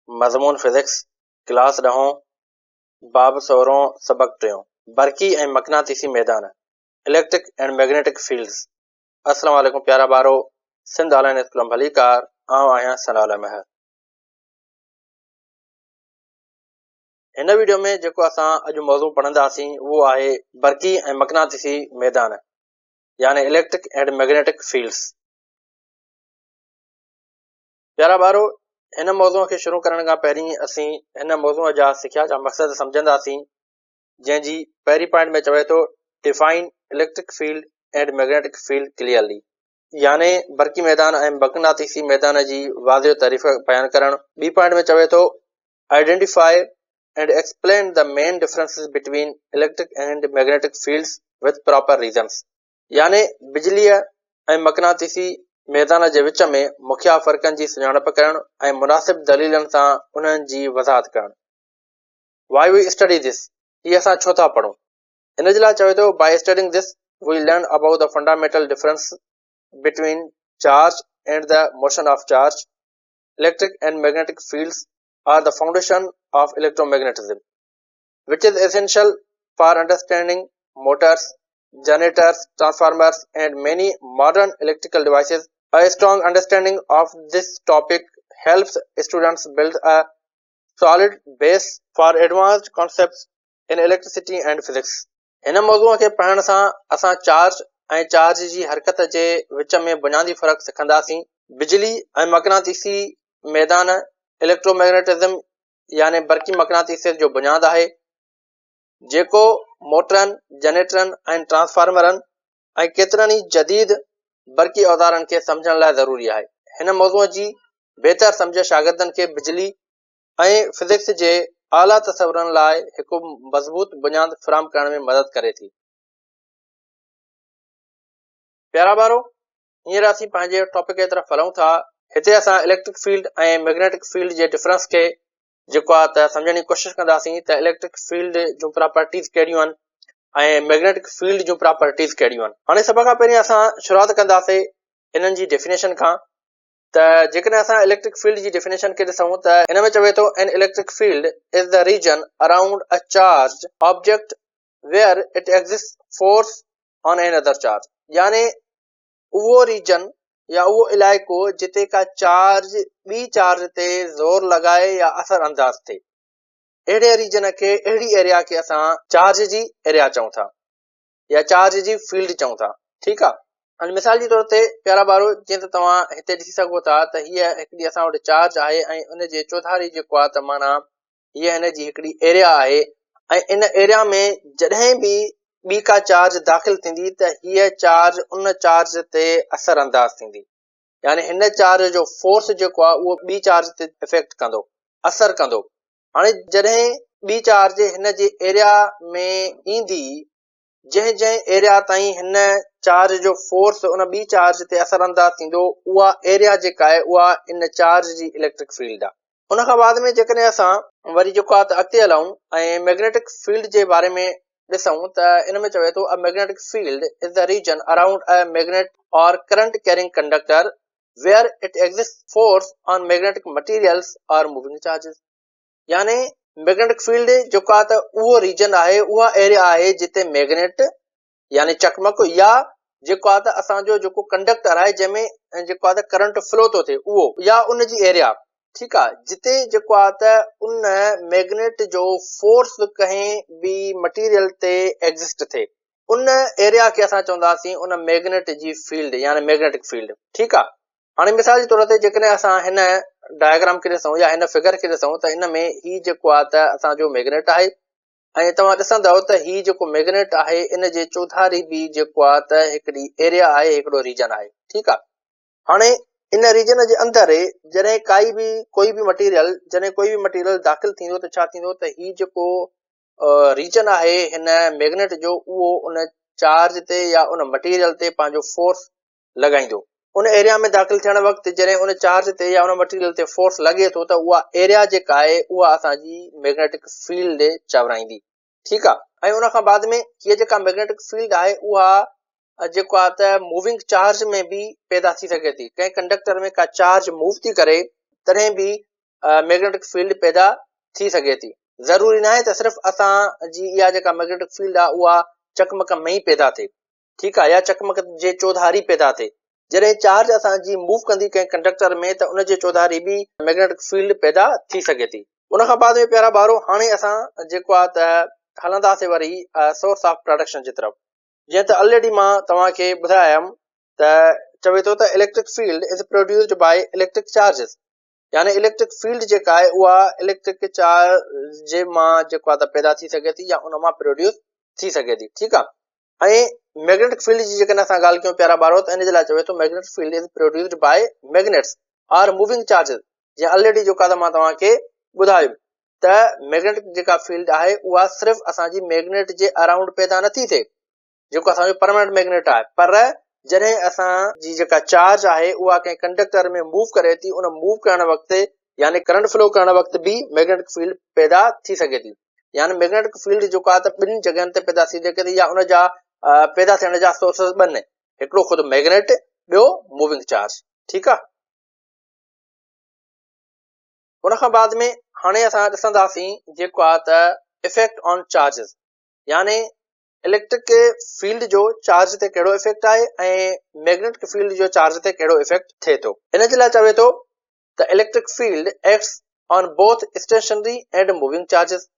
مضمون physics, class ڏهون، باب سورهون، سبق ٽيون، برقي ۽ مقناطيسي ميدان، Electric and Magnetic Fields، السلام عليڪم پيارا ٻارو، سنڌ آن لائين اسڪول ۾ ڀليڪار، آئون آهيان ثناء الله مهر. هن ويڊيو ۾ جيڪو اسان اڄ موضوع پڙهنداسين اهو آهي برقي ۽ مقناطيسي ميدان يعني Electric and Magnetic Fields. پيارا ٻارو! هن موضوع کي شروع ڪرڻ کان پهرين اسين هن موضوع جا سکيا جا مقصد سمجهنداسين، جنهن جي پهرين پوائنٽ ۾ چوي ٿو Define Electric Field and Magnetic Field Clearly يعني برقي ميدان ۽ مقناطيسي ميدان جي واضح تعريف بيان ڪرڻ. ٻي پوائنٽ ۾ چوي ٿو Identify and Explain the Main Differences Between Electric and Magnetic Fields with Proper Reasons يعني بجليء ۽ مقناطيسي ميدان جي وچ ۾ مکيه فرقن جي سڃاڻپ ڪرڻ ۽ مناسب دليلن سان انهن جي وضاحت ڪرڻ. Why we study this، هي اسان ڇو ٿا پڙهون؟ ان جي لاء چوي ٿو By studying this, we learn about the fundamental difference between charge and the motion of charge. Electric and magnetic fields are the foundation of electromagnetism. which is essential for understanding motors, generators, transformers and many modern electrical devices. A strong understanding of this topic helps students build a solid base for advanced concepts in electricity and physics. هن موضوع کي پڙهڻ سان اسان charge ۽ charge جي حرڪت جي وچ ۾ بنيادي فرق سکنداسين. بجلي ۽ مقناطيسي ميدان، Electromagnetism، يعني برقي مقناطيسيت جو بنياد آهي، جيڪو موٽرن، جنريٽرن ۽ ٽرانسفارمرن ۽ ڪيترن ئي جديد برقي اوزارن کي سمجهڻ لاء ضروري آهي. هن موضوع جي بهتر سمجهه شاگردن کي بجلي ۽ فزڪس جي اعليٰ تصورن لاء هڪ مضبوط بنياد فراهم ڪرڻ ۾ مدد ڪري ٿي. پيارا ٻارو! هينئر اسين پنهنجي ٽاپڪ جي طرف هلون ٿا. هتي اسان اليڪٽرڪ فيلڊ ۽ مئگنيٽڪ فيلڊ جي ڊفرنس کي جيڪو آهي ته سمجهڻ جي ڪوشش ڪنداسين ته اليڪٽرڪ فيلڊ جون پراپرٽيز ڪهڙيون آهن ۽ مئگنيٽڪ فيلڊ جون پراپرٽيز ڪهڙيون آهن. هاڻي سڀ کان پهرين اسان شروعات ڪنداسين انهن جي ڊيفينيشن کان ته جيڪڏهن اسان اليڪٽرڪ فيلڊ جي ڊيفينيشن کي ڏسون ته ان ۾ چوي ٿو an electric field is the region around a charge object where it exist force on another charge يعني اهو ريجن يا اهو علائقو جتي ڪا چارج ٻي چارج تي زور لڳائي يا اثر انداز ٿئي اهڙي ريجن کي اهڙي ايريا کي اسان چارج جي ايريا چئون ٿا يا چارج جي فيلڊ چئون ٿا ٺيڪ آ. هاڻي مثال جي طور تي پيارا ٻارو جيئن ته توهان هتي ڏسي سگهو ٿا ته هيء هڪڙي اسان وٽ چارج آهي ۽ ان جي چوڌاري جيڪو آ ته معنيٰ هيء هن جي هڪڙي ايريا آهي ۽ ان ايريا ۾ جڏهن به ٻي ڪا چارج داخل ٿيندي ته هيء چارج ان چارج تي اثر انداز ٿيندي يعني هن چارج جو فورس جيڪو آهي اهو ٻي چارج تي افيڪٽ ڪندو اثر ڪندو هاڻي جڏهن ٻي چارج هن جي ايريا ۾ ايندي جنهن جنهن ايريا تائين هن چارج جو فورس ان ٻي چارج تي اثر انداز ٿيندو اها ايريا جيڪا آهي اها ان چارج جي اليڪٽرڪ فيلڊ آهي. ان کان بعد ۾ جيڪڏهن اسان وري جيڪو آهي ته اڳتي هلون ۽ مئگنيٽڪ فيلڊ جي باري ۾ ڏسون ته ان ۾ چوي ٿو A magnetic field is the region around a magnet or current carrying conductor where it exists force on magnetic materials or moving charges. يعني مئگنيٽڪ فيلڊ جيڪو آهي ته اهو ريجن آهي اها ايريا آهي جتي مئگنيٽ يعني چقمق يا جيڪو آهي ته اسان جو جيڪو ڪنڊڪٽر آهي جنهن ۾ جيڪو آهي ته ڪرنٽ فلو ٿو ٿئي اهو يا ان جي ايريا ٺيڪ آهي جتي جيڪو آهي ته ان مئگنيٽ جو فورس ڪنهن به مٽيريل تي ايگزسٽ ٿئي ان ايريا کي اسان چونداسين ان مئگنيٽ جي فيلڊ يعني مئگنيٽڪ فيلڊ ٺيڪ آهي هاڻي مثال جي طور تي جيڪڏهن اسان هن ڊائگرام کي ڏسون يا هن فگر کي ڏسون ته ان ۾ هي جيڪو آهي ته اسان جو ميگنيٽ آهي ۽ توهان ڏسندؤ ته هي جيڪو ميگنيٽ آهي ان جي چوڌاري به جيڪو آهي ته هڪڙي ايريا آهي هڪڙو ريجن آهي ٺيڪ آهي هاڻي ان ريجن جي اندر جڏهن ڪائي به ڪوئي به مٽيريل جڏهن ڪوئي به مٽيريل داخل ٿيندو ته ڇا ٿيندو ته هي جيڪو ريجن آهي هن ميگنيٽ جو اهو ان چارج تي يا ان مٽيريل تي پنهنجو فورس لڳائيندو. ان ايريا ۾ داخل ٿيڻ وقت جڏهن ان چارج تي يا ان مٽيريل تي فورس لڳي ٿو ته اها ايريا جيڪا آهي اها اسان جي ميگنيٽڪ فيلڊ چورائيندي ٺيڪ آهي ۽ ان کان بعد ۾ هيء جيڪا ميگنيٽڪ فيلڊ آهي اها جيڪو آهي ته موونگ چارج ۾ به پيدا ٿي سگهي ٿي ڪنهن ڪنڊڪٽر ۾ ڪا چارج موو ٿي ڪري تڏهن به. ميگنيٽڪ فيلڊ پيدا ٿي سگهي ٿي. ضروري ناهي ته صرف اسان جي اها جيڪا ميگنيٽڪ فيلڊ آهي اها چقمق ۾ ئي پيدا ٿئي، ٺيڪ آهي، يا چقمق جي چوڌاري پيدا ٿئي. جڏهن چارج اسان جي موو ڪندي ڪنهن ڪنڊڪٽر ۾ ته ان جي چوڌاري به ميگنيٽڪ فيلڊ پيدا ٿي سگهي ٿي. ان کان بعد ۾ پيارا ٻارو هاڻي اسان جيڪو آهي ته هلنداسين وري سورس آف پراڊڪشن جي طرف. جيئن ته الريڊي مان توهان کي ٻڌايم ته چوي ٿو ته electric field is produced by electric charges يعني اليڪٽرڪ فيلڊ جيڪا آهي اها اليڪٽرڪ چارج جي مان جيڪو آهي ته پيدا ٿي سگهي ٿي يا ان مان پروڊيوس ٿي سگهي ٿي، ٺيڪ آهي. ۽ ميگنيٽڪ فيلڊ جي جيڪڏهن اسان ڳالهه ڪيون پيارا ٻارو ته ان جي لاء چوي ٿو magnetic field is produced by magnets or moving charges. جيئن الريڊي جيڪو آهي ته مان توهان کي ٻڌايو ته ميگنيٽڪ جيڪا فيلڊ آهي اها صرف اسان جي ميگنيٽ جي اراؤنڊ پيدا نٿي ٿئي جيڪو اسان جو پرماننٽ ميگنيٽ آهي، پر جڏهن اسان جي جيڪا چارج آهي اها ڪنهن ڪنڊڪٽر ۾ موو ڪري ٿي ان موو ڪرڻ وقت يعني ڪرنٽ فلو ڪرڻ وقت به ميگنيٽڪ فيلڊ پيدا ٿي سگهي ٿي. يعني ميگنيٽڪ فيلڊ جيڪو آهي ته ٻن جڳهن تي پيدا ٿي سگهي ٿي يا ان جا پيدا ٿيڻ جا سورسز ٻن، هڪڙو خود ميگنيٽ ٻيو موونگ چارج، ٺيڪ آهي. ان کان بعد ۾ هاڻي اسان ڏسنداسين جيڪو آهي ته افيڪٽ آن چارجز يعني اليڪٽرڪ فيلڊ جو چارج تي ڪهڙو افيڪٽ آهي ۽ ميگنيٽڪ فيلڊ جو چارج تي ڪهڙو افيڪٽ ٿئي ٿو. ان جي لاء چوي ٿو ته electric field acts on both stationary and moving charges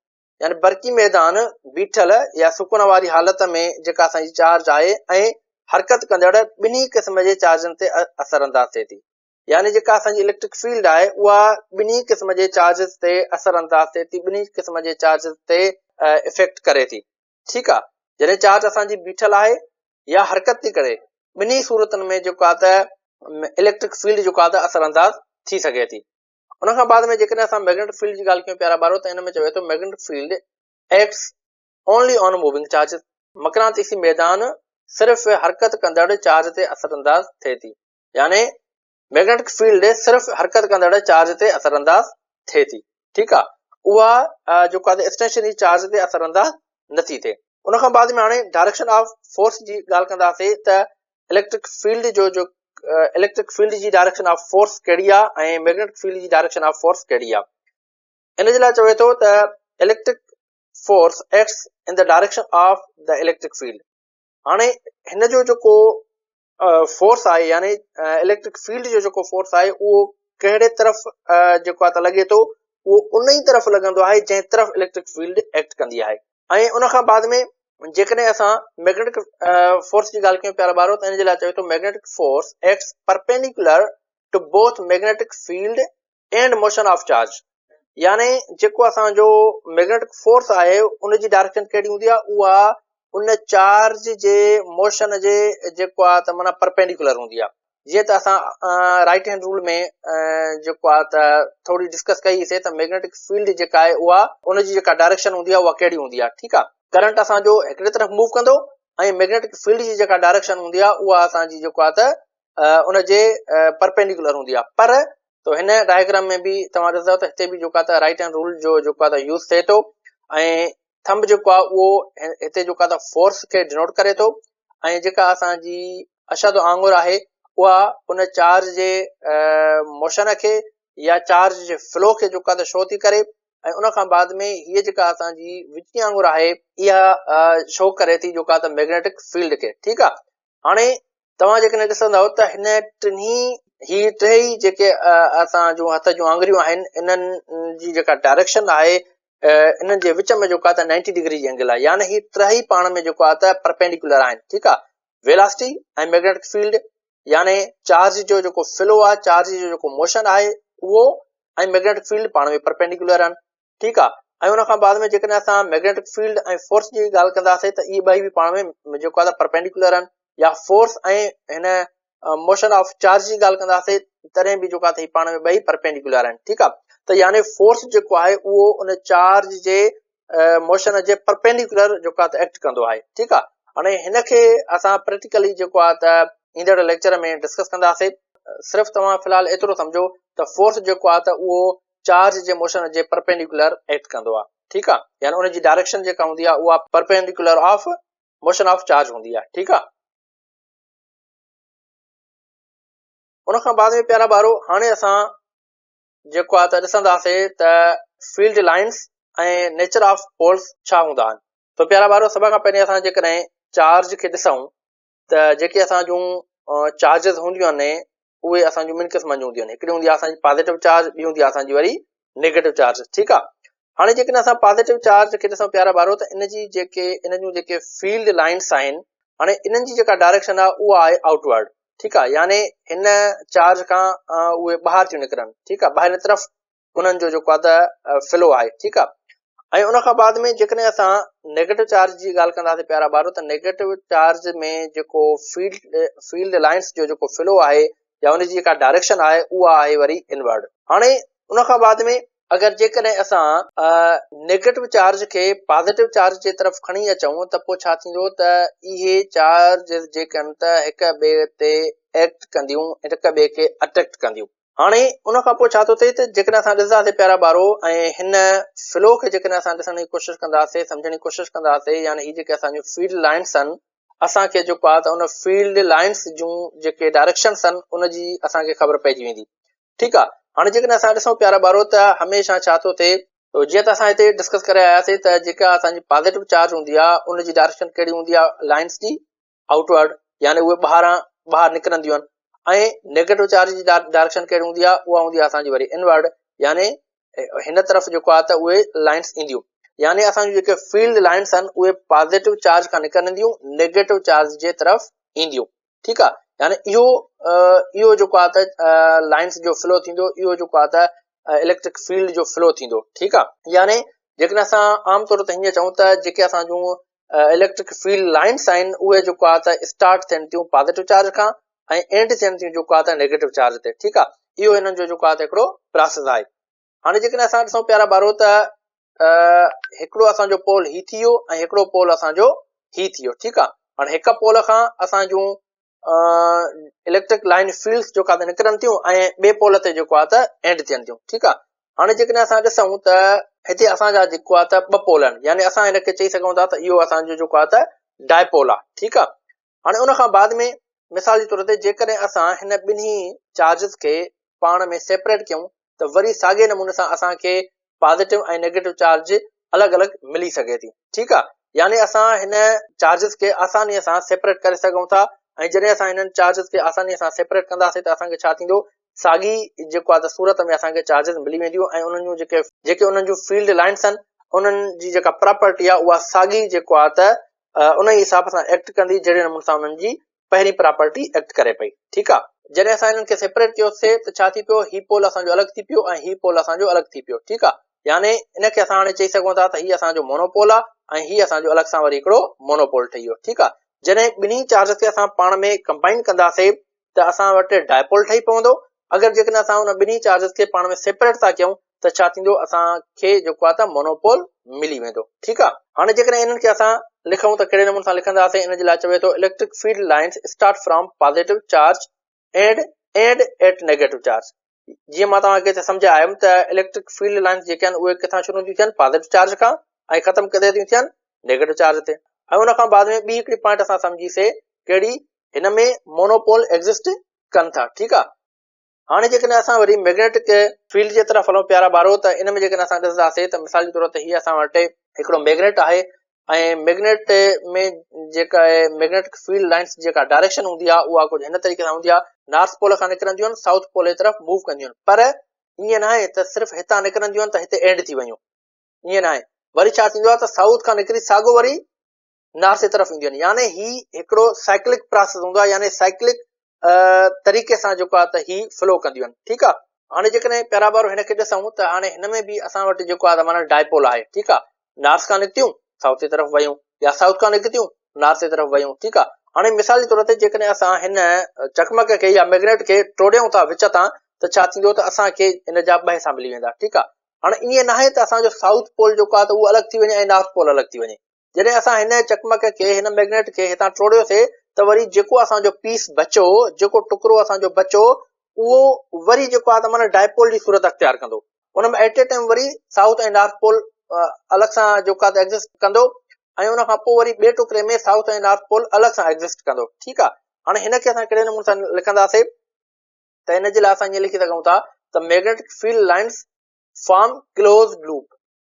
يعني برقي ميدان بيٺل يا سڪون واري حالت ۾ جيڪا اسان جي چارج آهي ۽ حرڪت ڪندڙ ٻنهي قسم جي چارجن تي اثر انداز ٿئي ٿي. يعني جيڪا اسان جي اليڪٽرڪ فيلڊ آهي اها ٻنهي قسم جي چارجز تي اثر انداز ٿئي ٿي، ٻنهي قسم جي چارجز تي افيڪٽ ڪري ٿي، ٺيڪ آهي. جڏهن چارج اسان جي بيٺل آهي يا حرڪت ٿي ڪري ٻنهي صورتن ۾ جيڪو آهي ته اليڪٽرڪ فيلڊ جيڪو آهي ته اثر انداز ٿي سگهي ٿي. ان کان بعد ۾ جيڪڏهن اسان ميگنيٽڪ فيلڊ جي ڳالهه ڪيون پيارا ٻارو ته ان ۾ چوي ٿو magnetic field acts only on moving charges, مقناطيسي ميدان صرف حرڪت ڪندڙ چارج تي اثر انداز ٿئي ٿي. يعني ميگنيٽڪ فيلڊ صرف حرڪت ڪندڙ چارج تي اثر انداز ٿئي ٿي، ٺيڪ آ، اها جيڪو آهي اسٽيشنري چارج تي اثر انداز نٿي ٿئي. ان کان بعد ۾ هاڻي ڊائريڪشن آف فورس جي ڳالهه ڪنداسين ته اليڪٽرڪ فيلڊ جو جو اليڪٽرڪ فيلڊ جي ڊائريڪشن آف فورس ڪهڙي آ ۽ ميگنيٽڪ فيلڊ جي ڊائريڪشن آف فورس ڪهڙي آ. ان جي لاء چوي ٿو ته electric force acts in the direction of the electric field. هاڻي هن جو جيڪو فورس آهي يعني اليڪٽرڪ فيلڊ جو جيڪو فورس آهي اهو ڪهڙي طرف جيڪو آهي ته لڳي ٿو اهو ان ئي طرف لڳندو آهي جنهن طرف اليڪٽرڪ فيلڊ ايڪٽ ڪندي آهي. ۽ ان کان بعد ۾ جيڪڏهن اسان ميگنيٽڪ فورس جي ڳالهه ڪيون پيارا ٻارو ته ان جي لاء چوي ٿو magnetic force acts perpendicular to both magnetic field and motion of charge يعني جيڪو اسان جو ميگنيٽڪ فورس آهي ان جي ڊائريڪشن ڪهڙي هوندي آهي اها ان چارج جي موشن جي جيڪو آهي ته معنيٰ پرپينڊيڪولر هوندي آهي. جيئن ته اسان رائٽ هينڊ رول ۾ جيڪو آهي ته ٿوري ڊسڪس ڪئي سي ته ميگنيٽڪ فيلڊ جيڪا آهي اها ان جي جيڪا ڊائريڪشن هوندي آهي اها ڪهڙي هوندي آهي، ٺيڪ آهي. ڪرنٽ اسان جو هڪڙي طرف موو ڪندو ۽ ميگنيٽڪ فيلڊ جي جيڪا ڊائريڪشن هوندي آهي اها اسان جي جيڪو آهي ته ان جي پرپينڊيڪولر هوندي آهي. پر تو هن ڊائگرام ۾ به توهان ڏسندؤ ته هتي به جيڪو آهي ته رائٽ هينڊ رول جو جيڪو آهي ته يوز ٿئي ٿو ۽ ٿمب جيڪو آهي اهو هتي جيڪو آهي ته فورس کي ڊينوٽ ڪري ٿو ۽ جيڪا اسان جي اشد آڱر آهي اها ان چارج جي موشن کي يا چارج جي فلو کي جيڪو آهي ته شو ٿي ڪري ۽ ان کان بعد ۾ هيء جيڪا اسان جي وچين آڱر آهي اها شو ڪري ٿي جيڪو آهي ته ميگنيٽڪ فيلڊ کي، ٺيڪ آهي. هاڻي توهان جيڪڏهن ڏسندؤ ته هن ٽنهي هي ٽيئي جيڪي اسان جون هٿ جون آڱريون آهن انهن جي جيڪا ڊائريڪشن آهي انهن جي وچ ۾ جيڪو آهي ته 90 ڊگري جي اينگل آهي يعني هي ٽيئي پاڻ ۾ جيڪو آهي ته پرپينڊيڪولر آهن، ٺيڪ آهي. ويلاسٽي ۽ ميگنيٽڪ فيلڊ يعني چارج جو جيڪو فلو آهي، چارج جو جيڪو موشن آهي اهو ۽ ميگنيٽڪ فيلڊ پاڻ ۾ پرپينڊيڪولر آهن، ٺيڪ آ. ۽ ان کان بعد ۾ جيڪڏهن اسان ميگنيٽڪ فيلڊ ۽ فورس جي ڳالهه ڪنداسين ته اهي ٻئي به پاڻ ۾ جيڪو آ ته پرپينڊيڪولر آهن يا فورس ۽ هن موشن آف چارج جي ڳالهه ڪنداسين تڏهن به جيڪو آ ته هي پاڻ ۾ ٻئي پرپينڊيڪولر آهن، ٺيڪ آ. ته يعني فورس جيڪو آهي اهو ان چارج جي موشن جي پرپينڊيڪولر جيڪو آ ته ايڪٽ ڪندو آهي، ٺيڪ آ. هاڻي هن کي اسان پريڪٽيڪلي جيڪو آ ته ايندڙ ليڪچر ۾ ڊسڪس ڪنداسين. صرف توهان في الحال ايترو سمجهو ته فورس جيڪو آ ته اهو چارج جي موشن جي پرپينڊيڪولر ايڪٽ ڪندو آهي، ٺيڪ آهي، يعني ان جي ڊائريڪشن جيڪا هوندي آهي اها perpendicular of motion of charge هوندي آهي، ٺيڪ آهي. ان کان بعد ۾ پيارا ٻارو هاڻي اسان جيڪو آهي ته ڏسنداسين ته field lines ۽ nature of poles ڇا هوندا آهن. تو پيارا ٻارو سڀ کان پهرين اسان جيڪڏهن چارج کي ڏسون ته جيڪي اسان جون چارجز هونديون آهن اهي اسان جون ٻن قسمن جون هونديون آهن هڪڙي هوندي آهي اسان جي پازيٽو چارج ٻي هوندي آهي اسان جي وري نيگيٽو چارج ٺيڪ آهي هاڻي جيڪڏهن اسان پازيٽو چارج کي ڏسون پيارا ٻارو ته ان جي جيڪي ان جون جيڪي فيلڊ لائنس آهن هاڻي انهن جي جيڪا ڊائريڪشن آهي اها آهي آئوٽورڊ ٺيڪ آهي يعني هن چارج کان اهي ٻاهر ٿيون نڪرن ٺيڪ آهي ٻاهرين طرف انهن جو جيڪو آهي ته فلو آهي ٺيڪ آهي ۽ ان کان بعد ۾ جيڪڏهن اسان نيگيٽو چارج جي ڳالهه ڪنداسين پيارا ٻارو ته نيگيٽو چارج ۾ جيڪو فيلڊ فيلڊ لائنس جو جيڪو فلو آهي يا ان جي جيڪا ڊائريڪشن آهي اها آهي وري انورڊ هاڻي ان کان بعد ۾ اگر جيڪڏهن اسان نيگيٽو چارج کي پازيٽو چارج جي طرف کڻي اچون ته پوء ڇا ٿيندو ته اهي چارجز جيڪي آهن ته هڪ ٻئي تي ايڪٽ ڪنديون هڪ ٻئي کي اٽريڪٽ ڪنديون. هاڻي ان کان پوء ڇا ٿو ٿئي ته جيڪڏهن اسان ڏسنداسين پيارا ٻارو ۽ هن فلو کي جيڪڏهن اسان ڏسڻ جي ڪوشش ڪنداسين سمجهڻ جي ڪوشش ڪنداسين يعني هي جيڪي اسان جون فيلڊ لائنس آهن اسان کي جيڪو آهي ته ان فيلڊ لائنس جون جيڪي ڊائريڪشنس آهن ان جي اسان کي خبر پئجي ويندي. ٺيڪ آ هاڻي جيڪڏهن اسان ڏسون پيارا ٻارو ته هميشه ڇا ٿو ٿئي جيئن ته اسان هتي ڊسڪس ڪري آياسين ته جيڪا اسان جي پازيٽو چارج هوندي آ ان جي ڊائريڪشن ڪهڙي هوندي آ لائنس جي آئوٽورڊ يعني اهي ٻاهران ٻاهر نڪرنديون آهن ۽ نيگيٽو چارج جي ڊائريڪشن ڪهڙي هوندي آ اها هوندي آ اسان جي وري انورڊ يعني هن طرف جيڪو آ ته اهي لائنس اينديون يعني اسان جون جيڪي فيلڊ لائنس آهن اهي پازيٽو چارج کان نڪرنديون نيگيٽو چارج جي طرف اينديون ٺيڪ آ يعني اهو اهو جيڪو آ ته لائنس جو فلو ٿيندو اهو جيڪو آ ته اليڪٽرڪ فيلڊ جو فلو ٿيندو ٺيڪ آ يعني جيڪڏهن اسان عام طور تي هيئن چئون ته جيڪي اسان جون اليڪٽرڪ فيلڊ لائنس آهن اهي جيڪو آ ته اسٽارٽ ٿين ٿيون پازيٽو چارج کان ۽ اينڊ ٿين ٿيون جيڪو آ ته نيگيٽو چارج تي ٺيڪ آ اهو هنن جو جيڪو آ ته هڪڙو پراسس آهي هاڻي جيڪڏهن اسان ڏسون پيارا ٻارو ته هڪڙو اسان جو پول هي ٿي ويو ۽ هڪڙو پول اسان جو هي ٿي ويو ٺيڪ آ هاڻي هڪ پول کان اسان جون اليڪٽرڪ لائن فيلڊس جو ڪا نڪرن ٿيون ۽ ٻئي پول تي جيڪو آ ته اينڊ ٿين ٿيون ٺيڪ آ هاڻي جيڪڏهن اسان ڏسون ته هتي اسان جا جيڪو آ ته ٻه پول آهن يعني اسان هن کي چئي سگهون ٿا ته اهو اسان جو جيڪو آ ته ڊائپول آ ٺيڪ آ هاڻي ان کان بعد ۾ مثال جي طور تي جيڪڏهن اسان هن ٻنهي چارجز کي پاڻ ۾ سيپريٽ ڪيون ته وري ساڳئي نموني سان اسان کي پازيٽو ۽ نيگيٽو چارج الڳ الڳ ملي سگهي ٿي ٺيڪ آ يعني اسان هن چارجز کي آساني سان سيپريٽ ڪري سگهون ٿا ۽ جڏهن اسان هنن چارجز کي آساني سان سيپريٽ ڪنداسين ته اسان کي ڇا ٿيندو ساڳي جيڪو آ ته صورت ۾ اسان کي چارجز ملي وينديون ۽ انهن جون جيڪي جيڪي انهن جون فيلڊ لائنس آهن انهن جي جيڪا پراپرٽي آ اها ساڳي جيڪو آ ته ان ئي حساب سان ايڪٽ ڪندي جهڙي نموني سان انهن جي پهرين پراپرٽي ايڪٽ ڪري پئي ٺيڪ آ. جڏهن اسان انهن کي سيپريٽ ڪيوسي ته ڇا ٿي پيو هي پول اسان جو الڳ ٿي پيو ۽ هي پول اسان جو الڳ ٿي پيو ٺيڪ آ يعني ان کي اسان هاڻي چئي سگهون ٿا ته هي اسان جو مونوپول آ ۽ هي اسان جو الڳ سان وري هڪڙو مونوپول ٺهي ويو ٺيڪ آ جڏهن ٻنهي چارجز کي اسان پاڻ ۾ ڪمبائن ڪنداسي ته اسان وٽ ڊائپول ٺهي پوندو اگر جيڪڏهن اسان ان ٻنهي چارجز کي پاڻ ۾ سيپريٽ ٿا ڪيون ته ڇا ٿيندو اسان کي جيڪو آ ته مونوپول ملي ويندو ٺيڪ آ هاڻي جيڪڏهن انهن کي اسان لکون ته ڪهڙي نموني سان لکنداسين ان جي لاء چوي ٿو electric field lines start from positive charge and end at negative charge جيئن مان توهان کي هتي سمجهائي آيم ته اليڪٽرڪ فيلڊ لائنس جيڪي آهن اهي ڪٿان شروع ٿيون ٿين پازيٽو چارج کان ۽ ختم ڪٿي ٿيون ٿين نيگيٽو چارج تي ۽ ان کان بعد ۾ ٻي هڪڙي پوائنٽ اسان سمجهي سي ڪهڙي هن ۾ مونوپول ايگزسٽ ڪن ٿا ٺيڪ آ هاڻي جيڪڏهن اسان وري مئگنيٽڪ فيلڊ جي طرف هلون پيارا ٻارو ته ان ۾ جيڪڏهن اسان ڏسنداسين ته مثال جي طور تي هي اسان وٽ هڪڙو مئگنيٽ آهي ۽ مئگنيٽ ۾ جيڪا مئگنيٽڪ فيلڊ لائنس جي جيڪا ڊائريڪشن هوندي آهي اها ڪجهه هن طريقي سان هوندي آهي نارٿ پول کان نڪرنديون آهن سائوٿ پول جي طرف موو ڪنديون آهن پر ائين ناهي ته صرف هتان نڪرنديون آهن ته هتي اينڊ ٿي ويون ائين ناهي وري ڇا ٿيندو آهي ته سائوٿ کان نڪري ساڳو وري نارٿ جي طرف اينديون آهن يعني هي هڪڙو سائيڪلڪ پراسيس هوندو آهي يعني سائيڪلڪ طريقي سان جيڪو آهي ته هي فلو ڪنديون آهن ٺيڪ آهي هاڻي جيڪڏهن پيارا ٻارو هن کي ڏسون ته هاڻي هن ۾ به اسان وٽ جيڪو آهي معنی ڊائپول آهي ٺيڪ آهي نارٿ کان نڪتيون سائوٿ جي طرف ويون يا سائوٿ کان نڪتيون نارٿ جي طرف ويون ٺيڪ آهي هاڻي مثال جي طور تي جيڪڏهن اسان هن چقمق کي يا ميگنيٽ کي ٽوڙيون ٿا وچ تان ته ڇا ٿيندو ته اسان کي ان جا ٻه حصا ملي ويندا ٺيڪ آهي هاڻي ائين ناهي ته اسان جو سائوٿ پول جيڪو آهي ته اهو الڳ ٿي وڃي ۽ نارٿ پول الڳ ٿي وڃي جڏهن اسان هن چقمق کي، هن مئگنيٽ کي هتان ٽوڙيوسي ته وري جيڪو اسان جو پيس بچيو، جيڪو ٽڪرو اسان جو بچيو، اهو وري جيڪو آهي ته معنيٰ ڊائپول جي صورت اختيار ڪندو. ان ۾ ايٽ اي ٽائيم وري سائوٿ ۽ نارٿ پول الڳ سان جيڪو آهي ته ايگزسٽ ڪندو ۽ ان کان پوء وري ٻئي ٽڪري ۾ سائوٿ ۽ نارٿ پول الڳ سان ايگزسٽ ڪندو. ٺيڪ آهي. هاڻي هن کي اسان ڪهڙي نموني سان لکنداسي ته ان جي لاء اسان ائين لکي سگهون ٿا ته magnetic field lines form close loop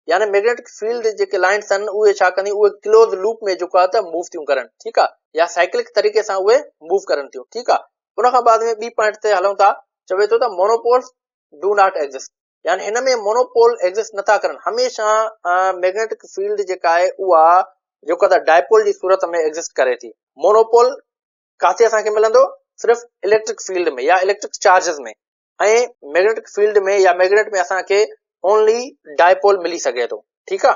يعني ميگنيٽڪ فيلڊ جيڪي لائنس آهن اهي ڇا ڪنديون اهي ڪلوز لوپ ۾ جيڪو آهي ته موو ٿيون ڪرن ٺيڪ آهي يا سائيڪلڪ طريقي سان اهي موو ڪرن ٿيون ٺيڪ آهي ان کان بعد ۾ ٻي پوائنٽ تي هلون ٿا چوي ٿو ته مونوپولس do not exist يعني هن ۾ مونوپول ايگزسٽ نٿا ڪرن هميشه ميگنيٽڪ فيلڊ جيڪا آهي اها جيڪو ته ڊائپول جي صورت ۾ ايگزسٽ ڪري ٿي مونوپول ڪاٿي اسان کي ملندو صرف اليڪٽرڪ فيلڊ ۾ يا اليڪٽرڪ چارجز ۾ ۽ ميگنيٽڪ فيلڊ ۾ يا ميگنيٽ ۾ اسان کي اونلي ڊائپول ملي سگهي ٿو ٺيڪ آ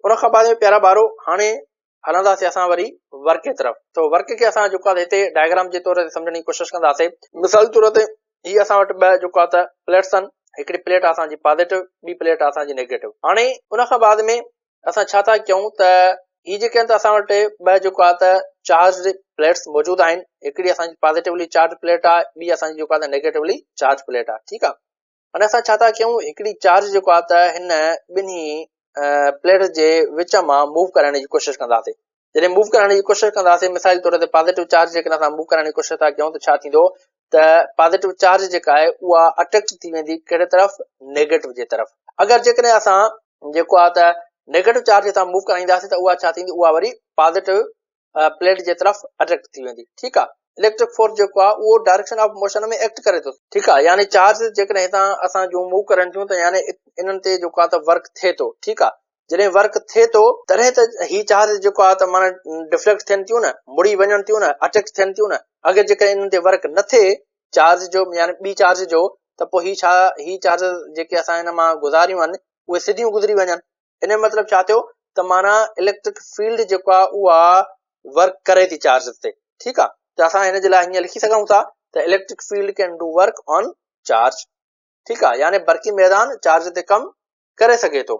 ان کان بعد ۾ پيارا ٻارو هاڻي هلنداسي اسان وري ورڪ جي طرف تو ورڪ کي اسان جيڪو آهي هتي ڊائگرام جي طور تي سمجهڻ جي ڪوشش ڪنداسي مثال طور تي هي اسان وٽ ٻه جيڪو آهي ته پليٽس آهن هڪڙي پليٽ اسان جي پازيٽو ٻي پليٽ اسان جي نيگيٽو هاڻي ان کان بعد ۾ اسان ڇا ٿا ڪيون ته هي جيڪي آهن ته اسان وٽ ٻه جيڪو آهي ته چارج پليٽس موجود آهن هڪڙي اسان جي پازيٽيولي چارج پليٽ آهي ٻي اسان جي جيڪو آهي ته نيگيٽيولي چارج پليٽ آهي ٺيڪ آهي هاڻي اسان ڇا ٿا ڪيون هڪڙي چارج جيڪو آهي ته هن ٻنهي پليٽس جي وچ مان موو ڪرائڻ جي ڪوشش ڪنداسين جڏهن موو ڪرائڻ جي ڪوشش ڪنداسين مثال طور تي پازيٽو چارج جيڪڏهن اسان موو ڪرائڻ جي ڪوشش ٿا ڪيون ته ڇا ٿيندو ته پازيٽو چارج جيڪا آهي اها اٽريڪٽ ٿي ويندي ڪهڙي طرف نيگيٽو جي طرف اگر جيڪڏهن اسان جيڪو آهي ته نيگيٽو چارج اسان موو ڪرائينداسين ته اها ڇا ٿيندي اها وري پازيٽو پليٽ جي طرف اٽريڪٽ ٿي ويندي ٺيڪ آهي اليڪٽرڪ فورس جيڪو آهي اهو ڊائريڪشن آف موشن ۾ ايڪٽ ڪري ٿو ٺيڪ آهي يعني چارج جيڪڏهن هتان اسان جون موو ڪرن ٿيون ته يعني انهن تي جيڪو آهي ته ورڪ ٿئي ٿو ٺيڪ آهي جڏهن ورڪ ٿئي ٿو تڏهن ته هي چارج جيڪو آهي ته معنيٰ ڊفليڪٽ ٿين ٿيون نه، مڙي وڃن ٿيون نه، اٽيڪ ٿين ٿيون نه، اگر جيڪڏهن انهن تي ورڪ نه ٿئي چارج جو يعني ٻي چارج جو ته پوء هي ڇا هي چارج جيڪي اسان هن مان گذاريون آهن اهي سڌيون گذري وڃن ان جو مطلب ڇا ٿيو ته معنيٰ اليڪٽرڪ فيلڊ جيڪو آهي اها ورڪ ڪري ٿي چارج تي ٺيڪ آهي ته اسان هن جي لاء هيئن لکي سگهون ٿا ته electric field can do work on charge ٺيڪ آهي يعني برقي ميدان چارج تي ڪم ڪري سگهي ٿو.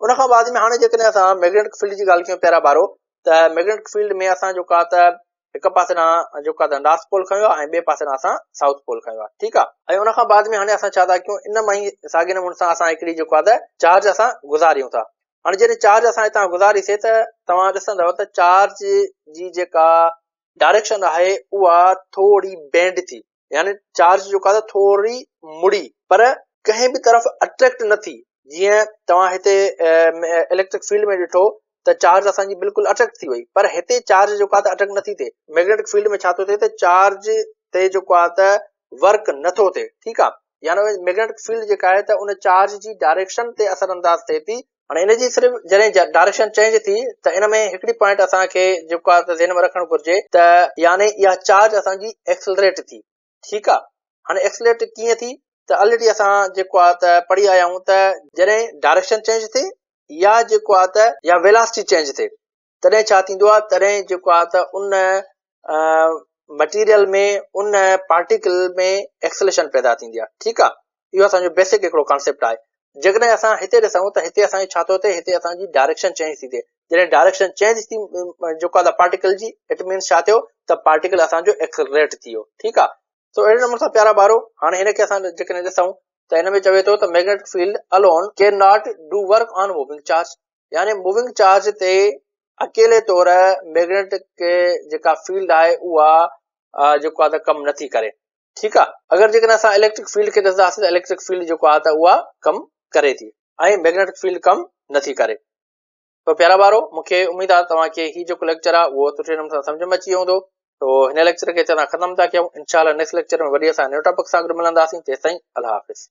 ان کان بعد ۾ هاڻي جيڪڏهن اسان ميگنيٽڪ فيلڊ جي ڳالهه ڪيون پيارا ٻارو ته ميگنيٽڪ فيلڊ ۾ اسان جو ڪا ته هڪ پاسي ڏانهن جو ڪا ته نارٿ پول کنيو آهي ۽ ٻئي پاسي ڏانهن اسان سائوٿ پول کنيو آهي ٺيڪ آهي ۽ ان کان بعد ۾ هاڻي اسان ڇا ٿا ڪيون ان مان ئي ساڳي نموني سان اسان هڪڙي جيڪو آهي ته چارج اسان گذاريون ٿا هاڻي جڏهن چارج اسان هتان گذاريسي ته توهان ڏسندؤ ته چارج جي جيڪا ڊائريڪشن آهي اها ٿوري بينڊ ٿي يعني چارج جيڪو آهي ٿوري مڙي پر ڪنهن به طرف اٽريڪٽ نه ٿي جيئن توهان هتي اليڪٽرڪ فيلڊ ۾ ڏٺو ته چارج اسان جي بلڪل اٽريڪٽ ٿي وئي پر هتي چارج جيڪو آهي ته اٽريڪٽ نٿي ٿئي ميگنيٽڪ فيلڊ ۾ ڇا ٿو ٿئي ته چارج تي جيڪو آهي ته ورڪ نٿو ٿئي ٺيڪ آهي يعني ميگنيٽڪ فيلڊ جيڪا آهي ته ان چارج جي ڊائريڪشن تي اثر انداز ٿئي ٿي هاڻي ان جي صرف جڏهن ڊائريڪشن چينج ٿي ته ان ۾ هڪڙي پوائنٽ اسان کي جيڪو آهي ته ذهن ۾ رکڻ گهرجي ته يعني اها چارج اسان جي ايڪسلريٽ ٿي ٺيڪ آهي هاڻي ايڪسلريٽ ڪيئن ٿي ته الريڊي اسان جيڪو آهي ته پڙهي آيا آهيون ته جڏهن ڊائريڪشن چينج ٿئي يا جيڪو آهي ته يا ويلاسٽي چينج ٿئي تڏهن ڇا ٿيندو آهي تڏهن جيڪو آهي ته ان مٽيريل ۾ ان پارٽيڪل ۾ ايڪسليشن پيدا ٿيندي آهي ٺيڪ آهي اهو اسان جو بيسڪ هڪڙو ڪانسيپٽ آهي جيڪڏهن اسان هتي ڏسون ته هتي اسان جو ڇا ٿو ٿئي هتي اسان جي ڊائريڪشن چينج ٿي ٿئي جڏهن ڊائريڪشن چينج ٿي جيڪو آهي پارٽيڪل جي it means ڇا ٿيو ته پارٽيڪل اسان جو ايڪسلريٽ ٿي ويو ٺيڪ آهي سو اهڙي نموني سان پيارا ٻارو هاڻي هن کي اسان جيڪڏهن ڏسون ته هن ۾ چوي ٿو ته magnetic field alone can not do work on moving charge يعني موونگ چارج تي اڪيلي طور ميگنيٽڪ جيڪا فيلڊ آهي اها جيڪو آهي ته ڪم نٿي ڪري ٺيڪ آهي اگر جيڪڏهن اسان اليڪٽرڪ فيلڊ کي ڏسنداسين ته اليڪٽرڪ فيلڊ جيڪو آهي ته اها ڪم ڪري ٿي ۽ ميگنيٽڪ فيلڊ ڪم نٿي ڪري تو پيارا ٻارو مونکي اميد آهي توهان کي هي جيڪو ليڪچر آهي اهو سٺي نموني سان سمجھ ۾ اچي ويو هوندو تو هن ليڪچر کي هتي ختم ٿا ڪيون انشاء الله نيڪسٽ ليڪچر ۾ وري اسان نيو ٽاپڪ سان گڏ ملنداسين تيستائين الله حافظ.